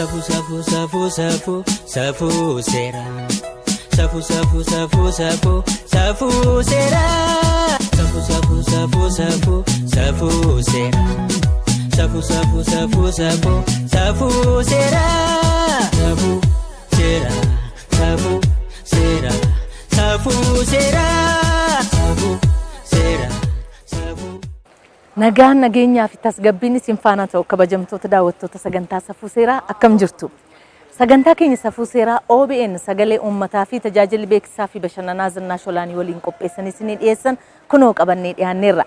Safuu safuu safuu safuu safuu seera. Safuu safuu safuu safuu safuu seera. Safuu safuu safuu safuu safuu seera. Safuu safuu safuu safuu safuu seera. Safuu seera safuu seera safuu seera. Safuu seera safuu. Nagaan nageenyaa fi tasgabbiin isin faana ta'u kabajamtoota daawwattoota sagantaa Safuu Seeraa akkam jirtu? Sagantaa keenya Safuu Seeraa OBN sagalee uummataa fi tajaajilli beeksisaa fi bashannanaa Zinnaash Olaanii waliin qopheessanii isinii dhiyeessan kunoo qabannee dhiyaanneerra.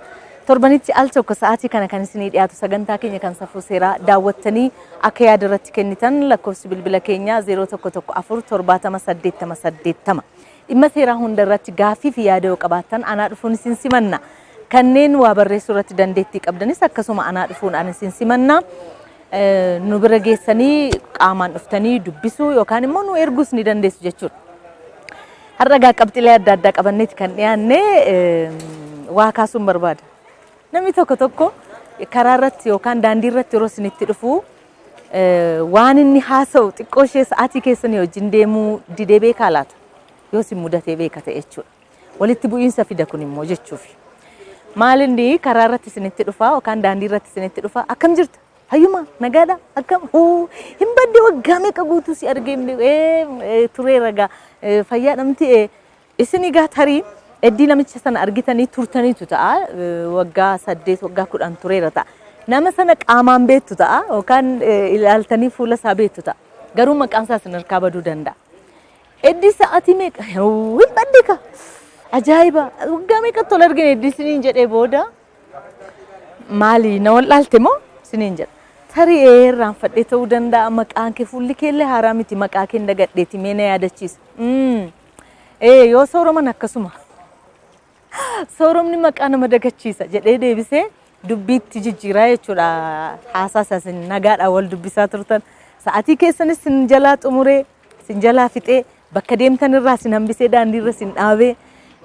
Torbanitti al tokko sa'aatii kana kan isinii dhiyaatu sagantaa keenya kan Safuu Seeraa daawwattanii akka yaada irratti kennitan lakkoofsi bilbila keenyaa 0114 70 80 80. Dhimma seeraa hunda irratti gaaffii fi yaada yoo qabaattan anaa dhufuun isin simanna. Kanneen waa barreessuu irratti dandeettii qabdanis akkasuma anaa dhufuun an isin simanna. Nu bira geessanii qaamaan dhuftanii dubbisuu yookaan immoo nu erguus ni dandeessu jechuudha. Har'a egaa qabxilee adda addaa qabanneeti kan dhiyaanne waa kaasuun barbaada. Namni tokko tokko karaa irratti yookaan daandii irratti yeroo isinitti dhufu waan inni haasa'u xiqqoo ishee sa'aatii keessanii wajjin deemuu didee beekaa laata? Yoo isin mudatee beeka ta'e jechuudha. Walitti bu'iinsa fida kun immoo jechuufi. Maal inni karaa irratti isinitti dhufa yookaan daandii irratti isinitti dhufa akkam jirta? Fayyuma nagaadha akkam huu hin badde waggaa meeqa guutuu si argee hin beeku tureera egaa fayyaadha miti isin egaa tarii eddii namicha sana argitanii turtaniitu ta'a waggaa 8 waggaa 10 tureera ta'a. Nama sana qaamaan beektu ta'a yookaan ilaaltanii fuula isaa beektu ta'a. Garuu maqaan isaa isin harkaa baduu danda'a. Eddii sa'aatii meeqa hin badde ka ajaa'iba waggaa meeqatti ol argine eddii isiniin jedhee booda maali na wal'aalte moo isiniin jedha. Tarii ee irraanfadhee ta'uu danda'a maqaan kee fuulli kee illee haaraa miti maqaa kee hin dagadheeti mee na yaadachiisa. Ee yoo sooroman akkasuma. Sooromni maqaa nama dagachiisa jedhee deebisee dubbiitti jijjiiraa jechuudha. Haasaa isaa isin nagaadhaan wal dubbisaa turtan. Sa'aatii keessanis isin jalaa xumuree, isin jalaa fixee, bakka deemtan irraa isin hambisee daandiirra isin dhaabee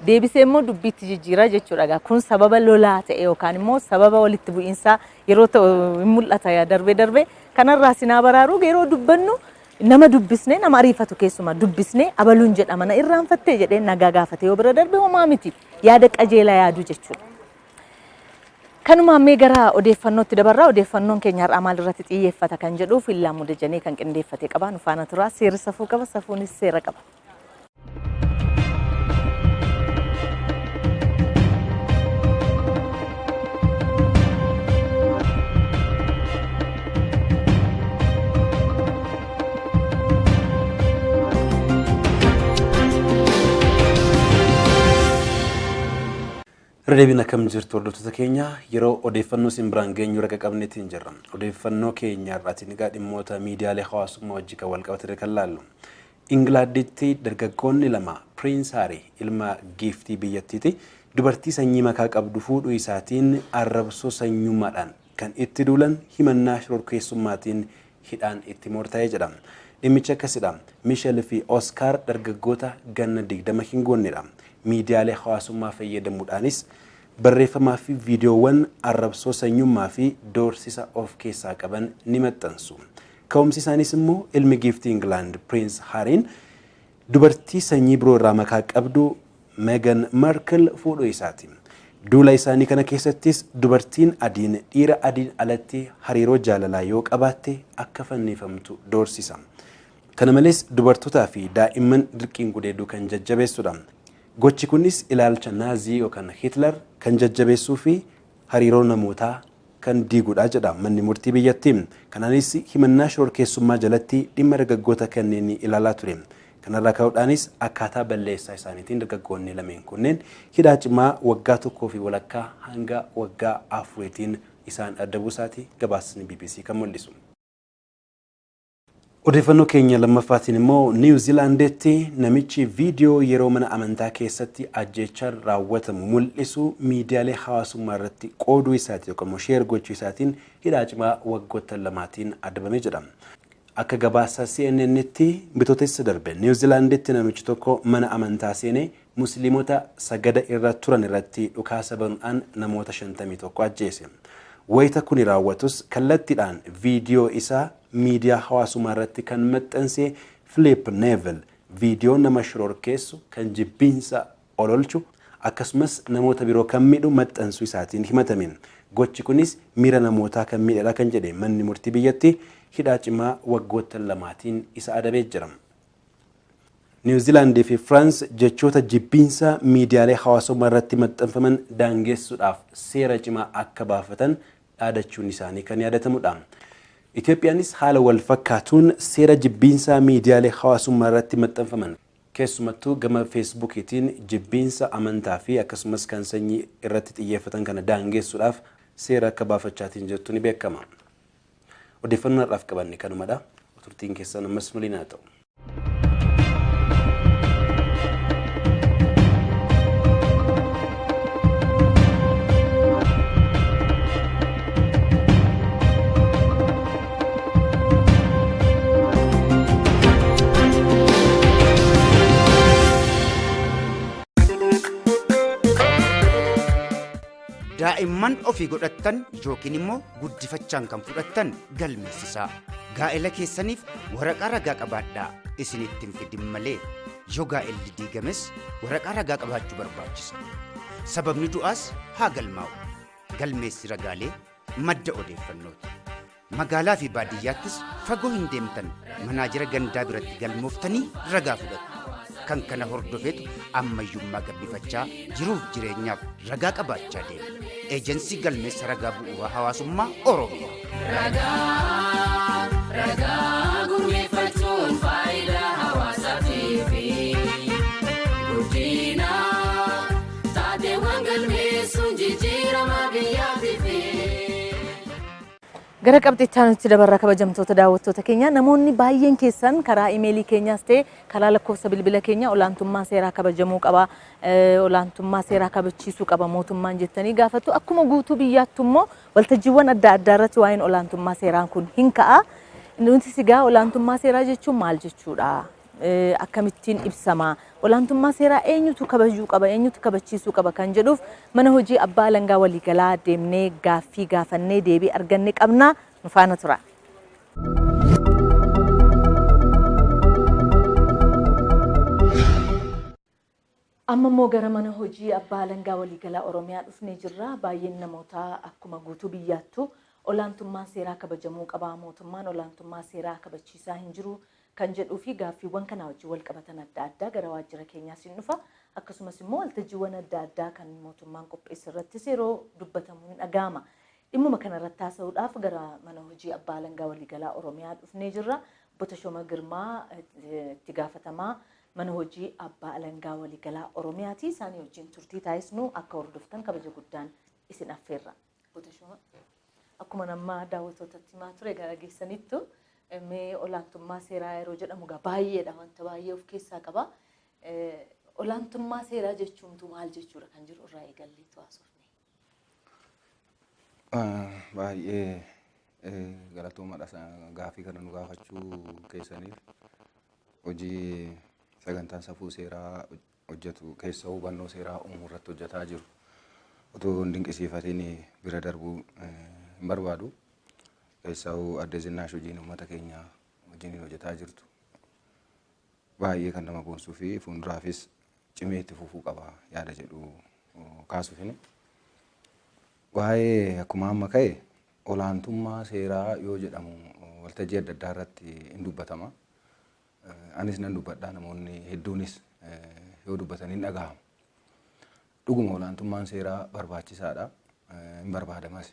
deebisee immoo dubbiitti jijjiiraa jechuudha. Egaa kun sababa lolaa ta'e yookaan immoo sababa walitti bu'iinsaa yeroo ta'u hin mul'ata darbee darbee. Kanarraa isin haa baraaru yeroo dubbannu Nama dubbisnee nama ariifatu keessumaa dubbisnee abaluun jedhama na irraanfattee jedhee nagaa gaafate yoo bira darbe homaa miti yaada qajeelaa yaaduu jechuudha. Kanumaan mee gara odeeffannootti dabarraa odeeffannoon keenya har'aa maal irratti xiyyeeffata kan jedhuuf Illaa Mudajanee kan qindeeffate qaba nu faana turaa seerri safuu qaba safuunis seera qaba. Irra deebiin akkam jirtu hordoftoota keenya yeroo odeeffannoo isin biraan geenyu raqa qabneetiin jirra. Odeeffannoo keenya har'aatiin egaa dhimmoota miidiyaalee hawaasummaa wajjin kan wal qabate kan laallu. Ingilaanditti dargaggoonni lama Piriins Haarii ilma giiftii biyyattiiti dubartii sanyii makaa qabdu fuudhuu isaatiin arrabsoo sanyummaadhaan kan itti duulan himannaa shororkeessummaatiin hidhaan itti murtaa'e jedha. Dhimmichi akkasidha. Mishel fi Oskaar dargaggoota ganna 20 hin guunnedha. Miidiyaalee hawaasummaa fayyadamuudhaanis barreeffamaa fi viidiyoowwan arrabsoo sanyummaa fi doorsisa of keessaa qaban ni maxxansu. Ka'umsi isaaniis immoo ilmi giiftii Ingilaand Piriins Haariin dubartii sanyii biroo irraa makaa qabdu Meegan Markil fuudhuu isaati. Duula isaanii kana keessattis dubartiin adiin dhiira adiin alatti hariiroo jaalalaa yoo qabaatte akka fannifamtu doorsisa. Kana malees dubartootaa fi daa'imman dirqiin gudeeduu kan jajjabeessudha. Gochi kunis ilaalcha Naazii yookaan Hitler kan jajjabeessuu fi hariiroo namootaa kan diigudha jedha manni murtii biyyattii. Kanaanis himannaa shororkeessummaa jalatti dhimma dargaggoota kanneenii ilaalaa ture. Kanarraa ka'uudhaanis akkaataa balleessaa isaaniitiin dargaggoonni lameen kunneen hidhaa cimaa waggaa tokkoo fi walakkaa hanga waggaa afuriitiin isaan adabuu isaati gabaasni BBC kan mul'isu. Odeeffannoo keenya lammaffaatiin immoo Niiw Ziilaanditti namichi viidiyoo yeroo mana amantaa keessatti ajjeechaan raawwatamu mul'isu miidiyaalee hawaasummaa irratti qooduu isaatiin yookaan immoo sheer gochuu isaatiin hidhaa cimaa waggoottan lamaatiin adabame jedha. Akka gabaasa CNN'tti bitootessa darbe Niiw Ziilaanditti namichi tokko mana amantaa seenee Musliimota sagada irra turan irratti dhukaasa banuudhaan namoota 51 ajjeese. Wayita kuni raawwatus kallattiidhaan viidiyoo isaa miidiyaa hawaasummaa irratti kan maxxanse Filiip Neevil viidiyoo nama shororkeessu, kan jibbiinsa ololchu, akkasumas namoota biroo kan miidhu maxxansuu isaatiin himatame. Gochi kunis miira namootaa kan miidhedha kan jedhe manni murtii biyyattii hidhaa cimaa waggoottan lamaatiin isa adabee jira. Niwuziilaandii fi Firaans jechoota jibbiinsaa miidiyaalee hawaasummaa irratti maxxanfaman daangessuudhaaf seera cimaa akka baafatan dhaadachuun isaanii kan yaadatamudha. Itoophiyaanis haala wal fakkaatuun seera jibbiinsaa miidiyaalee hawaasummaa irratti maxxanfaman, keessumattuu gama Feesbuukiitiin jibbiinsa amantaa fi akkasumas kan sanyii irratti xiyyeeffatan kana daangessuudhaaf seera akka baafachaatiin jirtu ni beekama. Odeeffannoo har'aaf qabanne kanumadha. Turtiin keessan ammas nu waliin haa ta'u. Daa'imman ofii godhattan yookiin immoo guddifachaan kan fudhattan galmeessisaa. Gaa'ela keessaniif waraqaa ragaa qabaadhaa, isinitti hin fidin malee. Yoo gaa'elli diigames waraqaa ragaa qabaachuu barbaachisa. Sababni du'aas haa galmaa'u. Galmeessi ragaalee madda odeeffannooti. Magaalaa fi baadiyyaattis fagoo hin deemtan, manaajira gandaa biratti galmooftanii ragaa fudhattu. Kan kana hordofeetu ammayyummaa gabbifachaa jiruuf jireenyaaf ragaa qabaachaa deema. Eejensii Galmeessa Ragaa Bu'uuraa Hawaasummaa Oromiyaa. Ragaa ragaa gurmeeffachuun faayidaa hawaasaatiifi guddina taateewwan galmeessuun jijjiirama biyyaatiifi. Gara qabxichaa nutti dabarra. Kabajamtoota daawwattoota keenya, namoonni baay'een keessan karaa imeelii keenyaas ta'e karaa lakkoofsa bilbila keenya olaantummaa seeraa kabajamuu qaba, olaantummaa seeraa kabachiisuu qaba mootummaan jettanii gaafatu. Akkuma guutuu biyyaattu immoo waltajjiiwwan adda addaa irratti waa'een olaantummaa seeraa kun hin ka'a. Nuti egaa olaantummaa seeraa jechuun maal jechuudha? Akkamittiin ibsama? Olaantummaa seeraa eenyutu kabajuu qaba? Eenyutu kabachiisuu qaba? Kan jedhuuf mana hojii abbaa alangaa waliigalaa deemnee gaaffii gaafannee deebii arganne qabna. Nu faana tura. Amma immoo gara mana hojii abbaa alangaa waliigalaa Oromiyaa dhufnee jirra. Baay'een namootaa akkuma guutuu biyyaattu olaantummaan seeraa kabajamuu qaba, mootummaan olaantummaa seeraa kabachiisaa hin jiru kan jedhuu fi gaaffiiwwan kanaa wajjin wal qabatan adda addaa gara waajjira keenyaas hin dhufa. Akkasumas immoo waltajjiiwwan adda addaa kan mootummaan qopheesse irrattis yeroo dubbatamu hin dhaga'ama. Dhimmuma kanarratti haasa'uudhaaf gara mana hojii abbaa alangaa waliigalaa Oromiyaa dhufnee jirra. Obbo Tashooma Girmaa itti gaafatamaa mana hojii abbaa alangaa waliigalaa Oromiyaati. Isaanii wajjin turtii taasisnu akka hordoftan kabaja guddaan isin affeerra. Obbo Tashooma, akkuma nama daawwattootatti himaa ture gara geessanittu, mee olaantummaa seeraa yeroo jedhamu egaa baay'eedha, wanta baay'ee of keessaa qaba. Olaantummaa seeraa jechuun maal jechuudha kan jiru irraa eegalleetu haasofne. Baay'ee galatoomadha gaafii kana nu gaafachuu keessaniif. Hojii sagantaan safuu seeraa hojjetu keessa hubannoo seeraa uumuu irratti hojjetaa jiru otoo hin dinqisiifatiin bira darbuu hin barbaadu. Keessaa adde Zinnaash hojiin uummata keenya wajjin hojjetaa jirtu baay'ee kan nama boonsuu fi fuulduraafis cimee itti fufuu qaba yaada jedhu kaasuufini. Waa'ee akkuma amma ka'e olaantummaa seeraa yoo jedhamu waltajjii adda addaa irratti hin dubbatama. Anis nan dubbadha, namoonni hedduunis yoo dubbatan hin dhaga'amu. Dhuguma olaantummaan seeraa barbaachisaadha. Hin barbaadamas.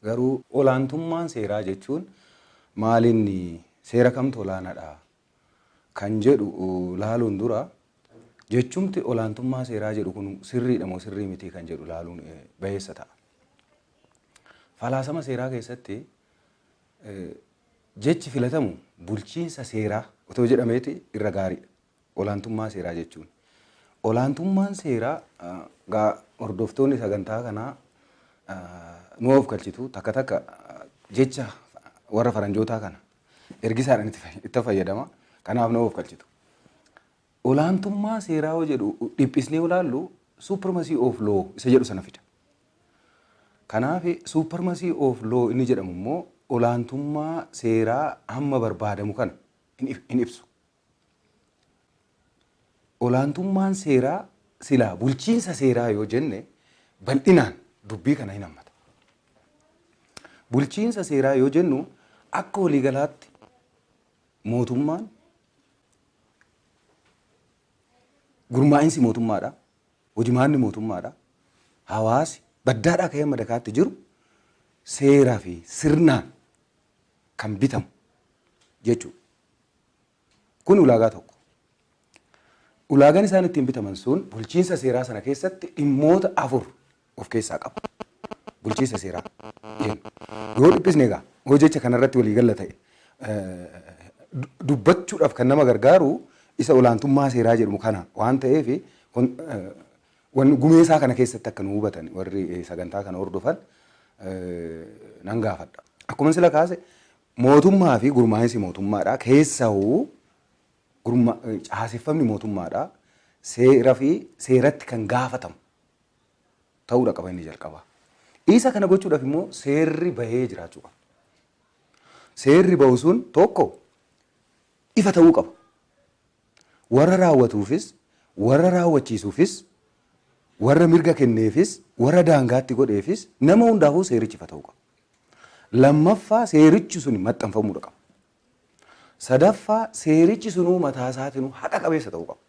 Garuu olaantummaan seeraa jechuun maalinni, seera kamtu olaanaadha kan jedhu laaluun dura, jechumti olaantummaa seeraa jedhu kun sirriidha moo sirrii miti kan jedhu laaluun bayeessa ta'a. Falaasama seeraa keessatti jechi filatamu bulchiinsa seeraa otoo jedhameeti irra gaariidha. Olaantummaa seeraa jechuun. Olaantummaan seeraa hordoftoonni sagantaa kanaa nu of galchitu, takka takka jecha warra faranjootaa kana ergisaadhaan itti fayyadama. Kanaaf nu of galchitu. Olaantummaa seeraa yoo jedhu dhiphisnee ilaallu supremacy of law isa jedhu sana fida. Kanaaf supremacy of law inni jedhamu immoo olaantummaa seeraa hamma barbaadamu kana hin ibsu. Olaantummaan seeraa silaa bulchiinsa seeraa yoo jenne bal'inaan dubbii kana hin hammata. Bulchiinsa seeraa yoo jennu akka waliigalaatti mootummaan, gurmaa'insi mootummaadha, hojimaanni mootummaadha, hawaasi baddaadhaa ka'ee hamma dakaatti jiru seeraa fi sirnaan kan bitamu jechuudha. Kun ulaagaa tokko. Ulaagaan isaan ittiin bitaman sun bulchiinsa seeraa sana keessatti dhimmoota afur of keessaa qaba. Bulchiinsa seeraa jennu. Yoo dhiphisne egaa hojjecha kanarratti waliigalla ta'e dubbachuudhaaf kan nama gargaaru isa olaantummaa seeraa jedhamu kana waan ta'eef, gumee isaa kana keessatti akka nu hubatan warri sagantaa kana hordofan nan gaafadha. Akkuma sila kaase, mootummaa fi gurmaa'insi mootummaadha. Keessahuu caaseffamni mootummaadha. Seera fi seeratti kan gaafatamu ta'uudha qaba inni jalqabaa. Isa kana gochuudhaaf immoo seerri bahee jiraachuu qaba. Seerri bahu sun tokko ifa ta'uu qaba. Warra raawwatuufis, warra raawwachiisuufis, warra mirga kenneefis, warra daangaatti godheefis, nama hundaafuu seerichi ifa ta'uu qaba. Lammaffaa, seerichi sun maxxanfamuudha qaba. Sadaffaa, seerichi sunuu mataa isaatinuu haqa qabeessa ta'uu qaba.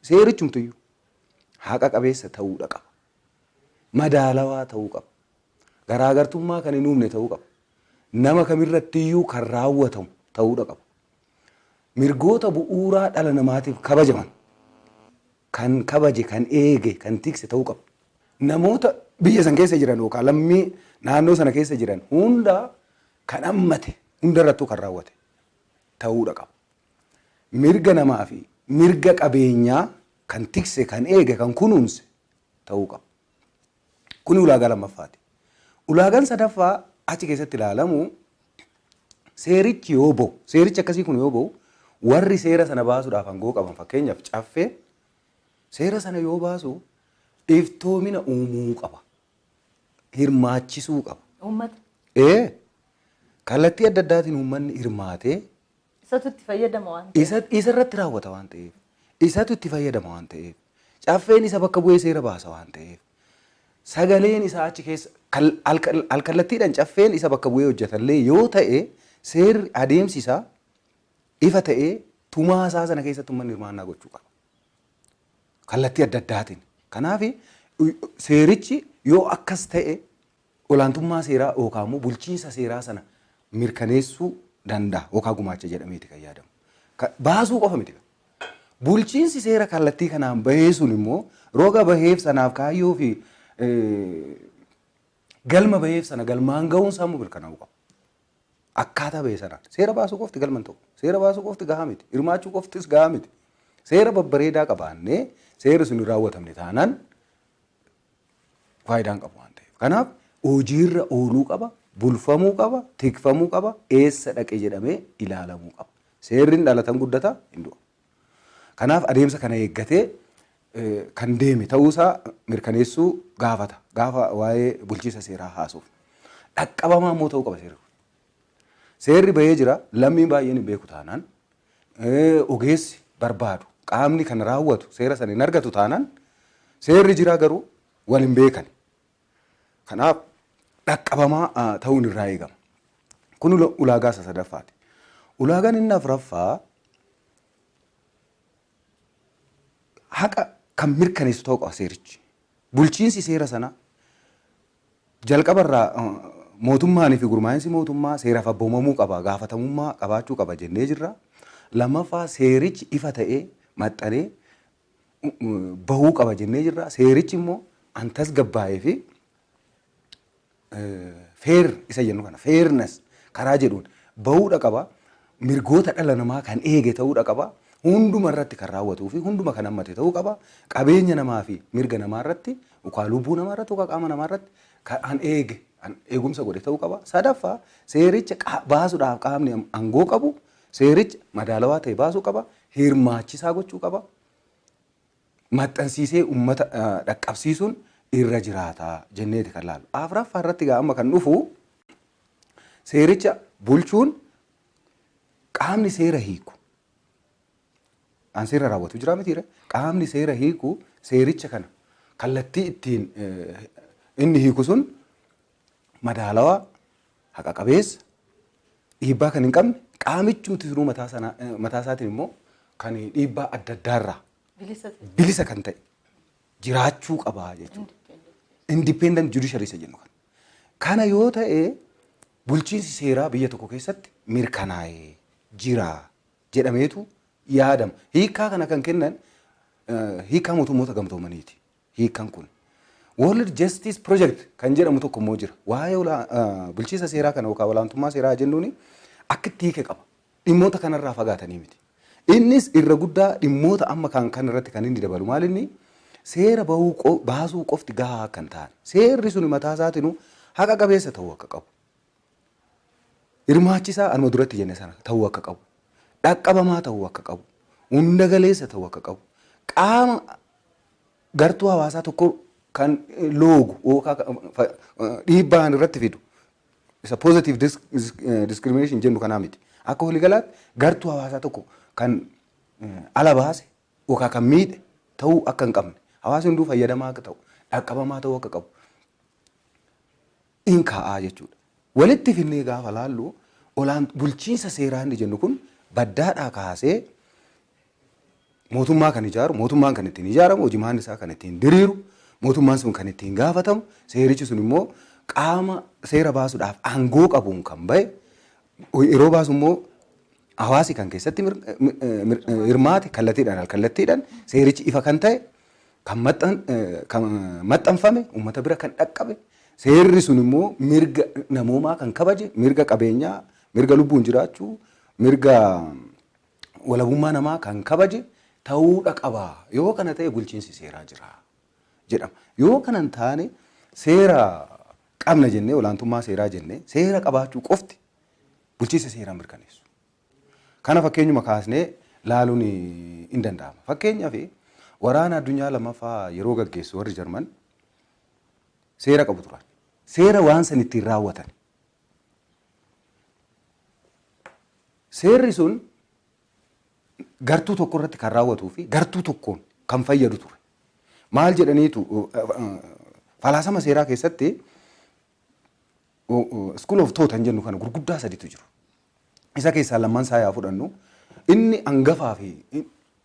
Seerichumtiyyuu haqa qabeessa ta'uudha qaba. Madaalawaa ta'uu qaba. Garaagartummaa kan hin uumne ta'uu qaba. Nama kamirrattiyyuu kan raawwatamu ta'uudha qaba. Mirgoota bu'uuraa dhala namaatiif kabajaman kan kabaje, kan eege, kan tikse ta'uu qaba. Namoota biyya san keessa jiran yookaan lammii naannoo sana keessa jiran hunda kan hammate, hundarrattuu kan raawwate ta'uudha qaba. Mirga namaa fi mirga qabeenyaa kan tikse, kan eege, kan kunuunse ta'uu qaba. Kuni ulaagaa lammaffaati. Ulaagaan sadaffaa achi keessatti ilaalamu, seerichi yoo bahu, seerichi akkasii kun yoo bahu, warri seera sana baasuudhaaf aangoo qaban, fakkeenyaaf caffee, seera sana yoo baasu iftoomina uumuu qaba. Hirmaachisuu qaba. Uummata. Ee, kallattii adda addaatiin uummanni hirmaatee Isatu itti fayyadama waan ta'eef. Isa irratti raawwata waan ta'eef, isatu itti fayyadama waan ta'eef, caffeen isa bakka bu'ee seera baasa waan ta'eef, sagaleen isaa achi keessa alkallattiidhaan caffeen isa bakka bu'ee hojjetallee yoo ta'e, seerri adeemsi isaa ifa ta'ee tumaa isaa sana keessatti uummanni hirmaannaa gochuu qaba. Kallattii adda addaatiin. Kanaaf seerichi yoo akkas ta'e olaantummaa seeraa yookaan immoo bulchiinsa seeraa sana mirkaneessuu danda'a yookaan gumaacha jedhameeti kan yaadamu. Baasuu qofa miti. Bulchiinsi seera kallattii kanaan bahee sun immoo roga baheef sanaaf kaayyoo fi galma baheef sana galmaan ga'uun isaa immoo mirkanaa'uu qaba. Akkaataa bahe sanaan. Seera baasuu qofti galma hin ta'u. Seera baasuu qofti gahaa miti. Hirmaachuu qoftis gahaa miti. Seera babbareedaa qabaannee seerri sun hin raawwatamne taanaan faayidaan qabu waan ta'eef. Kanaaf hojiirra ooluu qaba, bulfamuu qaba, tikfamuu qaba, eessa dhaqe jedhamee ilaalamuu qaba. Seerri hin dhalatan, guddata, hin du'a. Kanaaf adeemsa kana eeggatee kan deeme ta'uusaa mirkaneessuu gaafata. Gaafa waa'ee bulchiinsa seeraa haasuuf. Dhaqqabamaa immoo ta'uu qaba seerri kun. Seerri bahee jira, lammiin baay'een hin beeku taanaan, ogeessi barbaadu, qaamni kan raawwatu seera sana hin argatu taanaan, seerri jira garuu wal hin beekan. Kanaaf dhaqqabamaa ta'uun irraa eegama. Kun ulaagaa isa sadaffaati. Ulaagaan inni afuraffaa haqa kan mirkaneessu ta'uu qaba seerichi. Bulchiinsi seera sanaa jalqabarraa mootummaanii fi gurmaa'insi mootummaa seeraaf abboomamuu qaba, gaafatamummaa qabaachuu qaba jennee jirra. Lammaffaa, seerichi ifa ta'ee maxxanee bahuu qaba jennee jirra. Seerichi immoo an tasgabbaa'ee fi fair isa jennu kana, fairness karaa jedhuun bahuudha qaba. Mirgoota dhala namaa kan eege ta'uudha qaba. Hunduma irratti kan raawwatuu fi hunduma kan hammate ta'uu qaba. Qabeenya namaa fi mirga namaa irratti yookaan lubbuu namaa irratti yookaan qaama namaa irratti kan eege, kan eegumsa godhe ta'uu qaba. Sadaffaa, seericha baasuudhaaf qaamni aangoo qabu seericha madaalawaa ta'e baasuu qaba. Hirmaachisaa gochuu qaba. Maxxansiisee uummata dhaqqabsiisuun irra jiraataa jenneeti kan laallu. Afuraffaa irratti egaa amma kan dhufu seericha bulchuun qaamni seera hiiku. An seera raawwatu jira mitiire, qaamni seera hiiku seericha kana kallattii ittiin inni hiiku sun madaalawaa, haqa qabeessa, dhiibbaa kan hin qabne, qaamichumti sunuu mataa isaatiin immoo kan dhiibbaa adda addaarraa bilisa kan ta'e jiraachuu qabaa jechuudha. Independent judiciary isa jennu kana. Kana yoo ta'e bulchiinsi seeraa biyya tokko keessatti mirkanaa'ee jira jedhameetu yaadama. Hiikkaa kana kan kennan hiikkaa Mootummoota Gamtoomaniiti. Hiikkaan kun. World Justice Project kan jedhamu tokko immoo jira. Waa'ee bulchiinsa seeraa kana yookaan olaantummaa seeraa jennuun akka itti hiike qaba. Dhimmoota kanarraa fagaatanii miti. Innis irra guddaa dhimmoota amma kan kan irratti kan inni dabalu maal, inni seera bahuu baasuu qofti gahaa akka hin taane, seerri sun mataa isaatinuu haqa qabeessa ta'uu akka qabu. Hirmaachisaa anuma duratti jenne sana ta'uu akka qabu. Dhaqqabamaa ta'uu akka qabu. Hunda galeessa ta'uu akka qabu. Qaama gartuu hawaasaa tokko kan loogu yookaan dhiibbaan irratti fidu isa positive discrimination jennu kanaa miti. Akka waliigalaatti gartuu hawaasaa tokko kan ala baase yookaan kan miidhe ta'uu akka hin qabne, hawaasni hunduu fayyadamaa akka ta'u, dhaqqabamaa ta'uu akka qabu in kaa'aa jechuudha. Walitti finnee gaafa laallu olaan bulchiinsa seeraa inni jennu kun baddaadhaa kaasee mootummaa kan ijaaru, mootummaan kan ittiin ijaaramu, hojimaan isaa kan ittiin diriiru, mootummaan sun kan ittiin gaafatamu, seerichi sun immoo qaama seera baasuudhaaf aangoo qabuun kan bahe, yeroo baasu immoo hawaasi kan keessatti hirmaate, kallattiidhaan alkallattiidhaan seerichi ifa kan ta'e, kan maxxanfame, uummata bira kan dhaqqabe, seerri sun immoo mirga namoomaa kan kabaje, mirga qabeenyaa, mirga lubbuun jiraachuu, mirga walabummaa namaa kan kabaje ta'uudha qaba. Yoo kana ta'e bulchiinsi seeraa jira jedhama. Yoo kana hin taane seera qabna jennee, olaantummaa seeraa jennee seera qabaachuu qofti bulchiinsa seeraa mirkaneessu. Kana fakkeenyuma kaasnee laaluun hin danda'ama. Fakkeenyaaf, waraana addunyaa lammaffaa yeroo gaggeessu warri Jarman seera qabu turan. Seera waan san ittiin raawwatan. Seerri sun gartuu tokko irratti kan raawwatuu fi gartuu tokkoon kan fayyadu ture. Maal jedhaniitu, falaasama seeraa keessatti school of thought kan jennu kana gurguddaa saditu jiru. Isa keessaa lamman isaa yaa fudhannu, inni hangafaa fi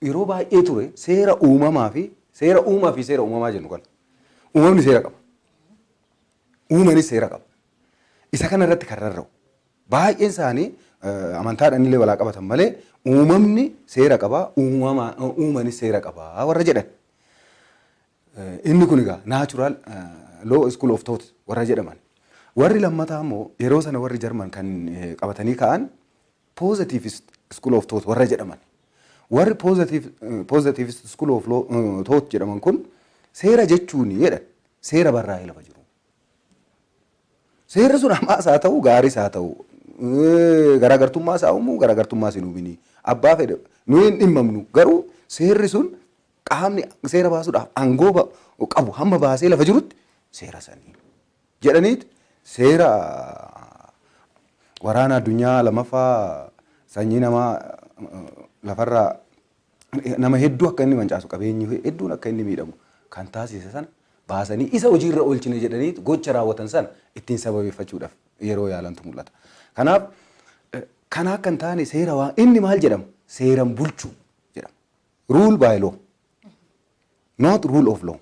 yeroo baay'ee ture seera uumamaa fi seera uumaa fi seera uumamaa jennu kana. Uumamni seera qaba. Uumanis seera qaba. Isa kana irratti kan rarra'u. Baay'een isaanii amantaadhaan illee walaa qabatan malee uumamni seera qaba, uumanis seera qaba warra jedhan. Inni kun egaa natural law school of thought warra jedhaman. Warri lammataa immoo yeroo sana warri Jarman kan qabatanii ka'an positivist school of thought warra jedhaman. Warri positivist school of thought jedhaman kun seera jechuun jedhan seera barraa'ee lafa jiru. Seerri sun hamaas haa ta'u, gaariis haa ta'u, garaagartummaa isaa uumuu, garaagartummaa hin uumini, abbaa fedhe nuyi hin dhimmamnu, garuu seerri sun qaamni seera baasuudhaaf aangoo qabu hamma baasee lafa jirutti seera sanii jedhaniit seera waraana addunyaa lamaffaa sanyii namaa lafarraa nama hedduu akka inni mancaasu, qabeenyi hedduun akka inni miidhamu kan taasise sana baasanii isa hojiirra oolchine jedhanii gocha raawwatan sana ittiin sababeeffachuudhaaf yeroo yaalantu mul'ata. Kanaaf kana akka hin taane seera waa inni maal jedhama? Seeran bulchuu jedhama. Rule by law. Not rule of law.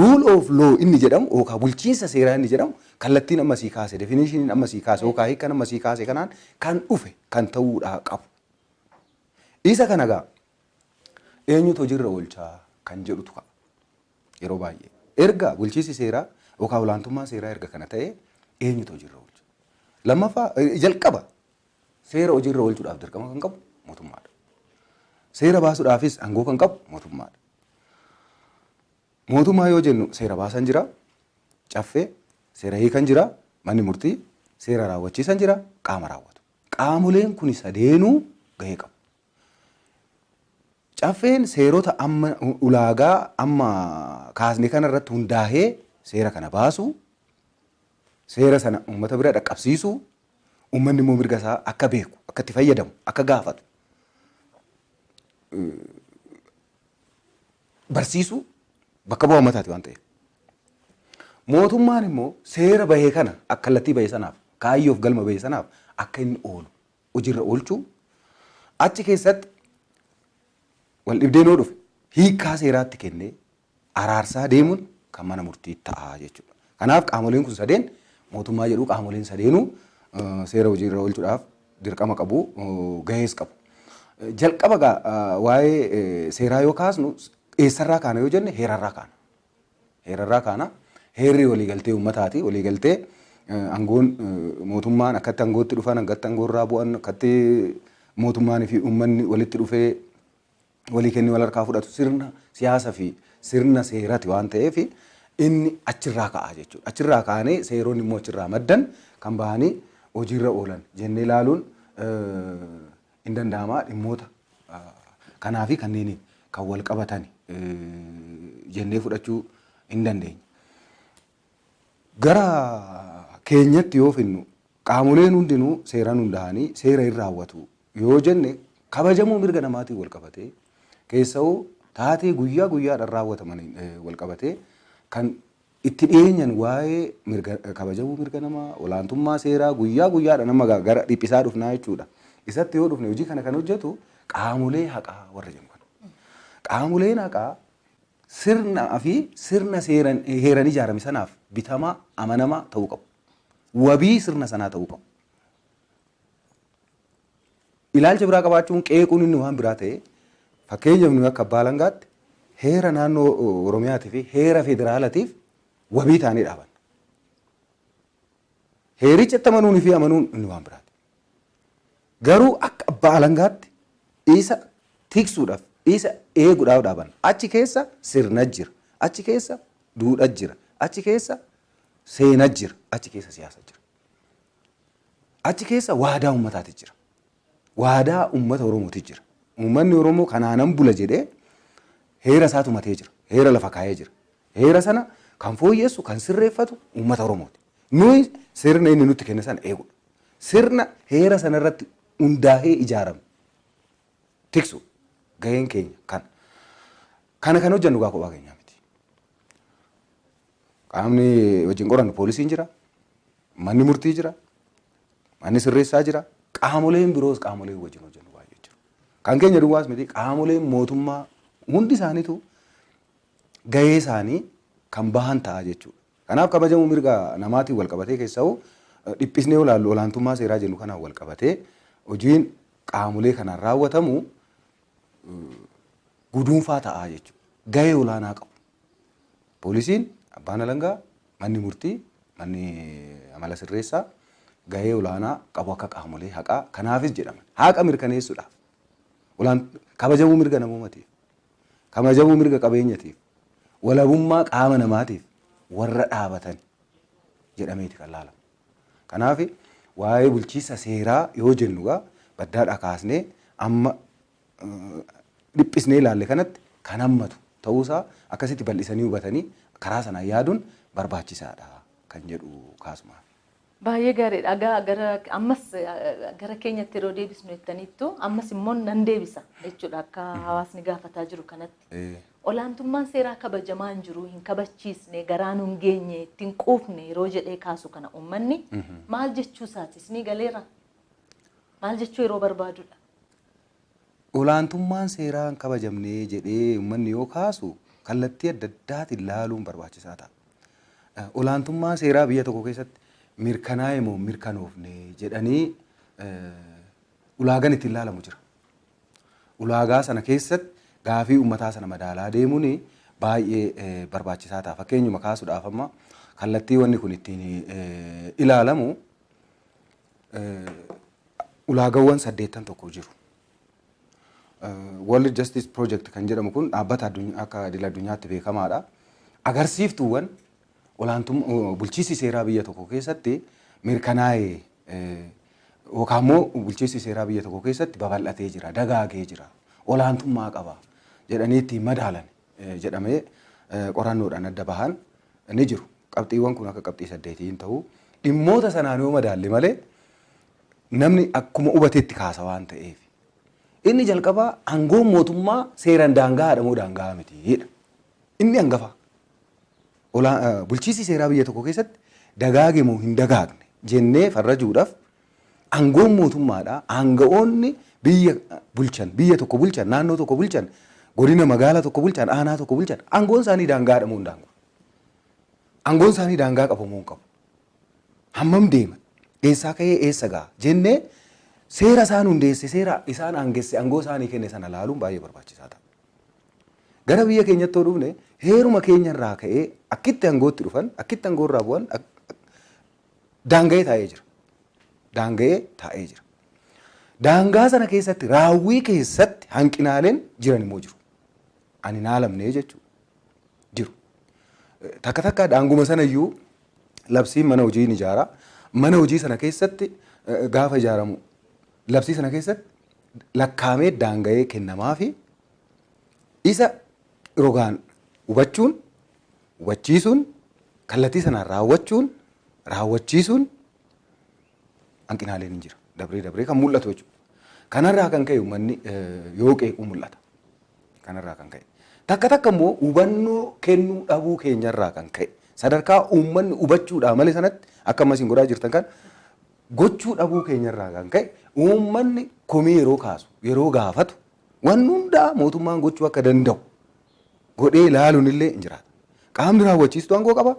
Rule of law inni jedhamu yookaan bulchiinsa seeraa inni jedhamu kallattiin amma sii kaase, definitioniin amma sii kaase yookaan hiikan amma sii kaase kanaan kan dhufe kan ta'uudhaa qabu. Isa kana gaa eenyutu hojiirra oolchaa kan jedhutu ka'a yeroo baay'ee. Erga bulchiinsi seeraa yookaan olaantummaa seeraa erga kana ta'e eenyutu hojiirra oolcha? Lammaffaa, jalqaba seera hojiirra oolchuudhaaf dirqama kan qabu mootummaadha. Seera baasuudhaafis aangoo kan qabu mootummaadha. Mootummaa yoo jennu seera baasan jira, caffee, seera hiikan jira, manni murtii, seera raawwachiisan jira, qaama raawwatu. Qaamoleen kun sadeenuu gahee qabu. Caffeen seerota amma ulaagaa amma kaasne kana irratti hundaa'ee seera kana baasu, seera sana uummata bira dhaqqabsiisu, uummanni immoo mirga isaa akka beeku, akka itti fayyadamu, akka gaafatu barsiisuu bakka bu'aa uummataati waan ta'eef. Mootummaan immoo seera bahee kana akka kallattii bahe sanaaf, kaayyoof galma bahe sanaaf akka inni oolu hojiirra oolchuu, achi keessatti wal dhibdeen yoo dhufe hiikkaa seeraatti kennee araarsaa deemuun kan mana murtii ta'a jechuudha. Kanaaf qaamoleen kun sadeen mootummaa jedhu, qaamoleen sadeenuu seera hojiirra oolchuudhaaf dirqama qabu, gahees qabu. Jalqaba waa'ee seeraa yoo kaasnu eessarraa kaana yoo jenne, heerarraa kaana. Heerarraa kaana. Heerri waliigaltee uummataati. Waliigaltee aangoon mootummaan akkatti aangootti dhufan, akkatti aangoorraa bu'an, akkatti mootummaanii fi uummanni walitti dhufee walii kennee wal harkaa fudhatu sirna siyaasa fi sirna seerati waan ta'eef inni achirraa ka'a jechuudha. Achirraa kaanee seeronni immoo achirraa maddan kan bahanii hojiirra oolan jennee ilaaluun hin danda'ama. Dhimmoota kanaa fi kanneen kan wal qabatan jennee fudhachuu hin dandeenya. Gara keenyatti yoo finnu, qaamoleen hundinuu seeraan hundaa'anii seera hin raawwatu yoo jenne, kabajamuu mirga namaatiin wal qabatee, keessa'uu taatee guyyaa guyyaadhaan raawwatamaniin wal qabatee kan itti dhiyeenyan waa'ee mirga kabajamuu mirga namaa, olaantummaa seeraa guyyaa guyyaadhaan amma gara dhiphisaa dhufnaa jechuudha. Isatti yoo dhufne, hojii kana kan hojjetu qaamolee haqaa warra jennu kana. Qaamoleen haqaa sirnaa fi sirna seeran heeran ijaarame sanaaf bitamaa, amanamaa ta'uu qabu. Wabii sirna sanaa ta'uu qabu. Ilaalcha biraa qabaachuun, qeequun inni waan biraa ta'e, fakkeenyaaf nuyi akka abbaa alangaatti heera naannoo Oromiyaatii fi heera federaalaatiif wabii taanee dhaabanna. Heericha itti amanuun fi amanuun inni waan biraati. Garuu akka abbaa alangaatti isa tiksuudhaaf, isa eeguudhaaf dhaabanna. Achi keessa sirna jira. Achi keessa duudha jira. Achi keessa seena jira. Achi keessa siyaasa jira. Achi keessa waadaa uummataati jira. Waadaa uummata Oromooti jira. Uummanni Oromoo kanaanan bula jedhee heera isaa tumatee jira. Heera lafa kaa'ee jira. Heera sana kan fooyyessu, kan sirreeffatu uummata Oromooti. Nuyi sirna inni nutti kenne sana eegudha. Sirna heera sana irratti hundaa'ee ijaarame tiksu gaheen keenya kana. Kana kan hojjennu gaa kophaa keenyaa miti. Qaamni wajjin qorannu poolisiin jira, manni murtii jira, manni sirreessaa jira, qaamoleen biroos qaamoleen wajjin hojjennu baay'ee jiru. Kan keenya duwwaas miti, qaamoleen mootummaa hundi isaaniitu gahee isaanii kan bahan ta'a jechuudha. Kanaaf kabajamuu mirga namaatiin wal qabatee, keessa'u dhiphisnee olaallu olaantummaa seeraa jennu kanaan wal qabatee, hojiin qaamolee kanaan raawwatamu guduunfaa ta'a jechuudha. Gahee olaanaa qabu. Poolisiin, abbaan alangaa, manni murtii, manni amala sirreessaa gahee olaanaa qabu akka qaamolee haqaa kanaafis jedhaman. Haqa mirkaneessuudhaaf, kabajamuu mirga namoomaatiif, kabajamuu mirga qabeenyatiif, walabummaa qaama namaatiif warra dhaabatan jedhameeti kan laalamu. Kanaaf waa'ee bulchiinsa seeraa yoo jennu gaa baddaadhaa kaasnee amma dhiphisnee ilaalle kanatti kan hammatu ta'uusaa akkasitti bal'isanii hubatanii karaa sanaan yaaduun barbaachisaadha kan jedhu kaasumaaf. Baay'ee gaariidha. Egaa gara ammas gara keenyatti yeroo deebisnu jettaniittu, ammas immoo nan deebisa jechuudha akka hawaasni gaafataa jiru kanatti. Olaantummaan seeraa kabajamaa hin jiru, hin kabachiisne, garaa nu hin geenye, ittiin quufne yeroo jedhee kaasu kana uummanni maal jechuu isaati? Isinii galeera? Maal jechuu yeroo barbaadudha? Olaantummaan seeraa hin kabajamne jedhee uummanni yoo kaasu kallattii adda addaatiin laaluun barbaachisaa ta'a. Olaantummaan seeraa biyya tokko keessatti mirkanaa'e moo mirkanoofne jedhanii ulaagaan ittiin laalamu jira. Ulaagaa sana keessatti gaafii uummataa sana madaalaa deemuun baay'ee barbaachisaa ta'a. Fakkeenyuma kaasuudhaaf, amma kallattii wanni kun ittiin ilaalamu ulaagawwan 80 tokko jiru. World Justice Project kan jedhamu kun dhaabbata akka idil addunyaatti beekamaadha. Agarsiiftuuwwan olaantummaa bulchiinsi seeraa biyya tokko keessatti mirkanaa'ee yookaan immoo bulchiinsi seeraa biyya tokko keessatti babal'atee jira, dagaagee jira, olaantummaa qaba. jedhanii ittiin madaalan jedhamee qorannoodhaan adda bahan ni jiru. Qabxiiwwan kun akka qabxii 8 ta'u dhimmoota sanaan yoo madaalle malee namni akkuma hubatetti kaasa waan ta'eef. Inni jalqabaa aangoon mootummaa seeraan daangaadha moo daangaa mitiidha. Inni hangafa. Bulchiinsi seeraa biyya tokko keessatti dagaage moo hin dagaagne jennee farrajuudhaaf aangoon mootummaadha. Aanga'oonni biyya bulchan, biyya tokko bulchan, naannoo tokko bulchan, godina magaalaa tokko bulchan, aanaa tokko bulchan aangoon isaanii daangaadha moo hin daangu? Aangoon isaanii daangaa qabu moo hin qabu? Hammam deema? Eessaa ka'ee eessa ga'a? Jennee seera isaan hundeesse, seera isaan aangesse, aangoo isaanii kenne sana laaluun baay'ee barbaachisaa ta'a. Gara biyya keenyatti yoo dhufne heeruma keenya irraa ka'ee akkitti aangootti dhufan, akkitti aangoo irraa bu'an daanga'ee taa'ee jira. Daanga'ee taa'ee jira. Daangaa sana keessatti raawwii keessatti hanqinaaleen jiran immoo jiru. Ani naalamnee jechuudha. Jiru. Takka takka daanguma sana iyyuu labsiin mana hojii ni ijaara. Mana hojii sana keessatti gaafa ijaaramu labsii sana keessatti lakkaa'amee daanga'ee kennamaa fi isa rogaan hubachuun, hubachiisuun, kallattii sanaan raawwachuun, raawwachiisuun hanqinaaleen hin jira. Dabree dabree kan mul'atu jechuudha. Kanarraa kan ka'e uummanni yoo qeequ mul'ata. Kanarraa kan ka'e. Takka takka immoo hubannoo kennuu dhabuu keenyarraa kan ka'e sadarkaa uummanni hubachuudhaa malee sanatti akka ammas hin godhaa jirtan kan gochuu dhabuu keenyarraa kan ka'e uummanni komii yeroo kaasu yeroo gaafatu waan hundaa mootummaan gochuu akka danda'u godhee ilaaluun illee hin jiraata. Qaamni raawwachiistu aangoo qaba.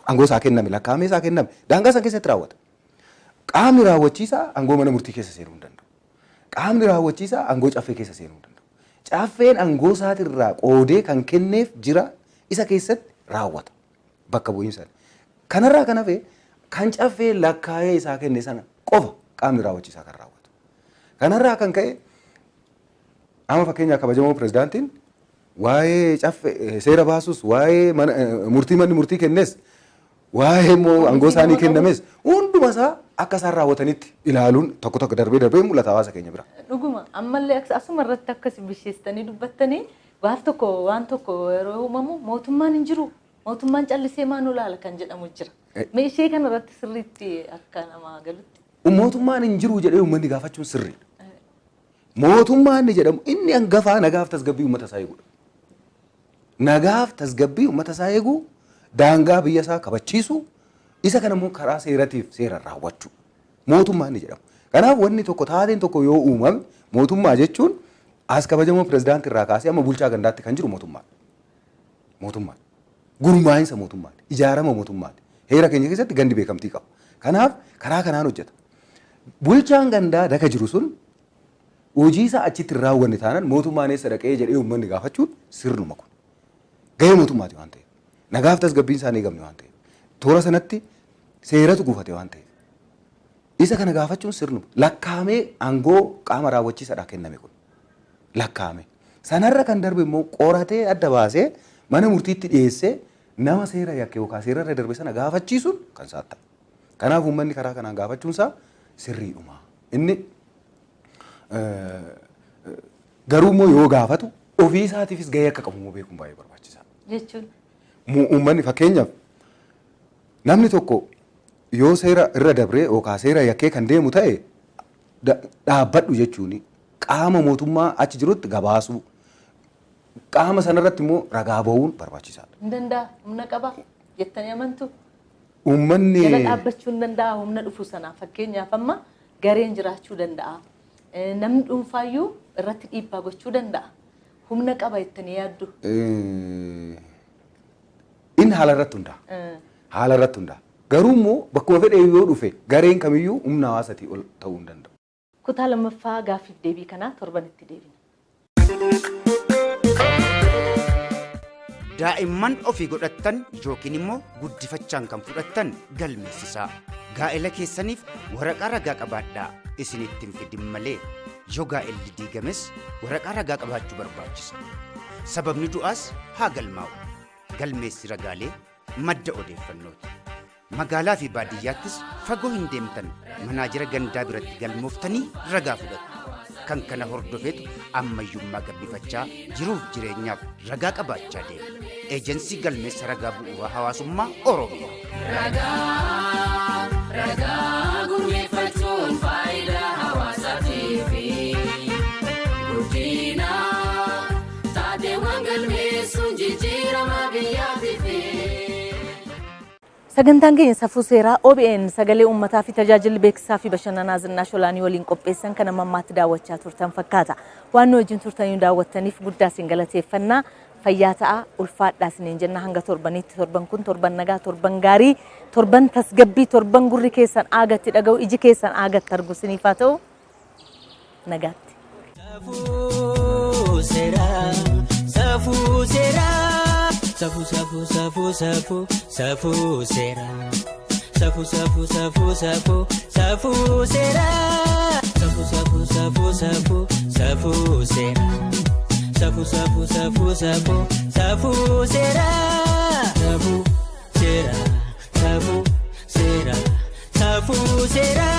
Aangoo isaa kenname lakkaa'amee isaa kenname daangaa san keessatti raawwata. Qaamni raawwachiisaa aangoo mana murtii keessa seenuu hin danda'u. Qaamni raawwachiisaa aangoo caffee keessa seenuu hin danda'u. Caffeen aangoo isaatirraa qoodee kan kenneef jira isa keessatti raawwata. Bakka bu'iinsa. Kanarraa kan hafe kan caffee lakkaa'ee isaa kenne sana qofa qaamni raawwachiisaa kan raawwatu. Kanarraa kan ka'e amma fakkeenyaaf kabajamoo pirezidaantiin waa'ee caffee seera baasus waa'ee murtii manni murtii kennes waa'ee immoo aangoo isaanii kennames hunduma isaa akka isaan raawwatanitti ilaaluun tokko tokko darbee darbee mul'ata hawaasa keenya bira. Dhuguma ammallee asuma irratti akkas bisheessitanii dubbattanii gaaf tokko waan tokko yeroo uumamu mootummaan hin jiru mootummaan callisee maa nu laala kan jedhamu jira. Mee ishee kana irratti sirriitti akka namaa galutti. Mootummaan hin jiru jedhee uummanni gaafachuun sirriidha. Mootummaan inni jedhamu inni hangafaa nagaaf tasgabbii uummata isaa eeguudha. Nagaaf tasgabbii uummata isaa eeguu, daangaa biyya isaa kabachiisu, isa kana immoo karaa seeratiif seera raawwachuu. Mootummaa inni jedhamu. Kanaaf wanni tokko taateen tokko yoo uumame mootummaa jechuun as kabajamoo pirezidaantii irraa kaasee amma bulchaa gandaatti kan jiru mootummaadha. Mootummaadha. Gurmaa'insa mootummaati. Ijaarama mootummaati. Heera keenya keessatti gandi beekamtii qaba. Kanaaf karaa kanaan hojjeta. Bulchaan gandaa daka jiru sun hojii isaa achitti hin raawwanne taanaan mootummaan eessa dhaqee jedhee uummanni gaafachuun sirnuma kun. Gahee mootummaati waan ta'eef. Nagaaf tasgabbiin isaa hin eegamne waan ta'eef. Toora sanatti seeratu gufate waan ta'eef. Isa kana gaafachuun sirnuma. Lakkaa'amee aangoo qaama raawwachiisaadhaa kenname kun. Lakkaa'ame. Sanarra kan darbe immoo qoratee adda baasee mana murtiitti dhiyeessee nama seera yakke yookaan seerarra darbe sana gaafachiisuun kan isaa ta'a. Kanaaf uummanni karaa kanaan gaafachuun isaa sirriidhuma. Inni garuu immoo yoo gaafatu ofii isaatiifis gahee akka qabu immoo beekuun baay'ee barbaachisaadha. Jechuun Uummanni fakkeenyaaf namni tokko yoo seera irra dabree yookaan seera yakkee kan deemu ta'e dhaabbadhu jechuun qaama mootummaa achi jirutti gabaasuu qaama sanarratti immoo ragaa ba'uun barbaachisaadha. Hin danda'a humna qaba jettanii amantu. Uummanni Jala dhaabbachuu hin danda'a humna dhufu sanaa fakkeenyaaf amma gareen jiraachuu danda'a. Namni dhuunfaayyuu irratti dhiibbaa gochuu danda'a. Humna qaba jettanii yaaddu. Inni haala irratti hundaa'a. Haala irratti hundaa'a. Garuu immoo bakkuma fedhe yoo dhufe gareen kamiyyuu humna hawaasatii ol ta'uu hin danda'u. Kutaa lammaffaa gaaffiif deebii kanaa torbanitti deebina. Daa'imman ofii godhattan yookiin immoo guddifachaan kan fudhattan galmeessisaa. Gaa'ela keessaniif waraqaa ragaa qabaadhaa isinitti hin fidin malee yoo gaa'elli diigames waraqaa ragaa qabaachuu barbaachisa. Sababni du'aas haa galmaa'u. Galmeessi ragaalee madda odeeffannooti. Magaalaa fi baadiyyaattis fagoo hin deemtan manaajira gandaa biratti galmooftanii ragaa fudhattu. Kan kana hordofeetu ammayyummaa gabbifachaa jiruuf jireenyaaf ragaa qabaachaa deema. Eejensii galmeessa ragaa bu'uura hawaasummaa Oromiyaa. Ragaa ragaa gurmeeffachuun faayidaa hawaasaatiif. Guddina taateewwan galmeessuun jijjiirama biyyaatiif. Sagantaan keenya Safuu Seeraa OBN sagalee uummataa fi tajaajilli beeksisaa fi bashannanaa Zinnaash Olaanii waliin qopheessan kan amma ammaatti daawwachaa turtan fakkaata. Waan nu wajjin turtanii daawwattaniif guddaa isin galateeffannaa. Fayyaa ta'a, ulfaadhaa isiniin jenna. Hanga torbaniitti, torban kun torban nagaa, torban gaarii, torban tasgabbii, torban gurri keessan aagatti dhaga'u, iji keessan aagatti argu isiniif haa ta'u. Nagaatti. Safuu seeraa, safuu seeraa, safuu safuu safuu safuu safuu seeraa, safuu safuu safuu safuu safuu seeraa, safuu safuu safuu safuu safuu seeraa, safuu safuu safuu safuu safuu seeraa, safuu seeraa, safuu seeraa, safuu seeraa.